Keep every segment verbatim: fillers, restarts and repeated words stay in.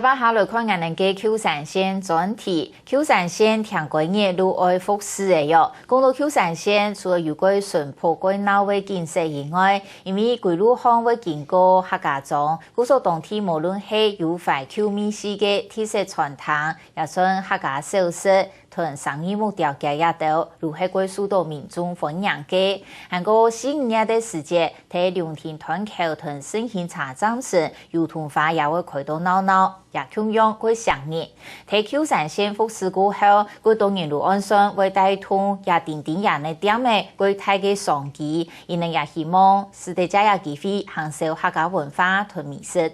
這下來看𠊎等个舊山線專題。舊山線定該日就愛復駛了喲。講到舊山線，除了有該淳樸該鬧个景色以外，因為歸路項會經過客家庄，故所當地無論係有懷舊味緒个特色餐廳，也算客家小食， 同生意目標个這兜，就係會受到民眾歡迎个。還過四五月个時節，在龍騰斷橋同勝興車站時，油桐花也會開到鬧鬧，也共樣會餳人。在舊山線復駛過後，過多人路按算會帶動這丁丁園个店仔過大个商機，佢等也希望使得藉這機會行銷客家文化同美食。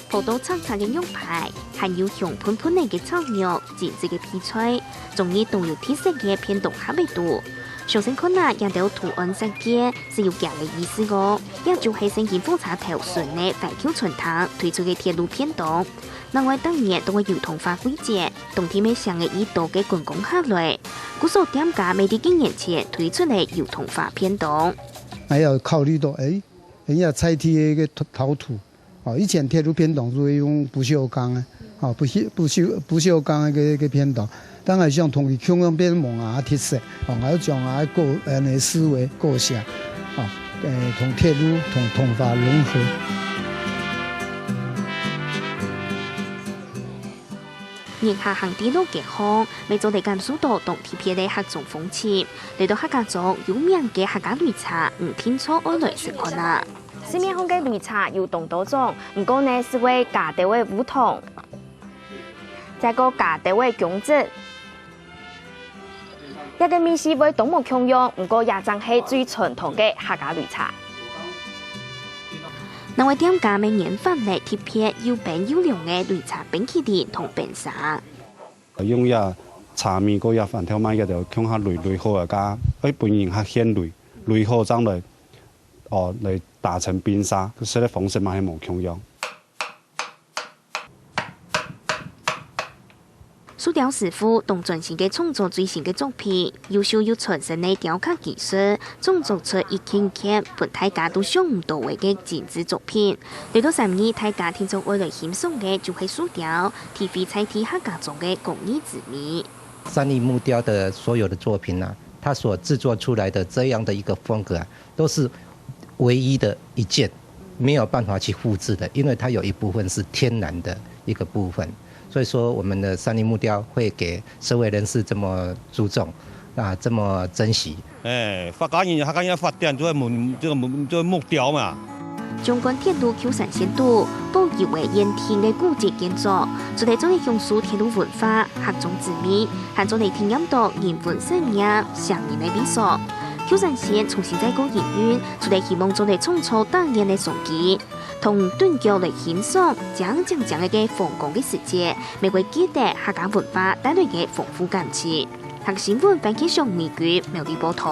泡到赤赤个肉排，還有香噴噴个个炒肉，精緻个配菜，總之當有特色个便當盒仔肚。上先看啊，這兜圖案設計係有佢个意思哦，這就係勝興火車頭脣个懷舊餐廳推出个鐵路便當。另外，逐年都會有桐花季節，當地乜餳个已多个觀光客來，故所店家乜在幾年前推出了油桐花便當。還有考慮到，哎， 人家在地个一個陶土，哦，以前鐵路便當就係用不鏽鋼个，哦，不鏽，不鏽，不鏽鋼个个个便當，當然像同佢共樣變成啊特色，哦，𠊎愛將啊个，呃，思維過下，哦，呃，同鐵路同桐花融合。 人客行在路个項，乜做得感受到當特別个客庄風情。來到客家庄，有名个客家擂茶，你定著愛來食看啊！市面項个擂茶有當多種，毋過呢，係會加兜仔烏糖，再過加兜仔薑汁。 這個味緒會當無共樣，毋過也正係最傳統个客家擂茶。另外店家乜研發了特別又冰又涼个擂茶冰淇淋同冰沙。用這茶米過這番豆糜个就共下擂，擂好啊，該愛分人客現擂，擂好正來，哦，來打成冰沙，食个方式嘛係無共樣。 塑雕師傅當專心个創作最新个作品，優秀又傳神个雕刻技術，創作出一件件分大家都想毋到个个精緻作品。來到三義，大家定著愛來欣賞个就係塑雕，體會在地客家庄个工藝之美。三義木雕的所有的作品啊，它所製作出來的這樣的一個風格啊，都是唯一的一件，沒有辦法去複製的，因為它有一部分是天然的一個部分。所以說，我們的三義木雕會給社會人士這麼注重，啊，這麼珍惜。哎，客家人，客家人發展就係木，這個木，這個木雕嘛。縱觀鐵路舊山線肚，保有个原定个古蹟建築，除了做得享受鐵路文化、客庄之美，還做得體驗到人文盛宴、鄉人个味緒。舊山線重新再過營運， 除了希望做得創造多元个商機，同你躡腳來欣賞靚靚靚个个風光个時節，乜會記得客家文化帶來个豐富感情。客新聞，番茄醬玫瑰，苗栗報導。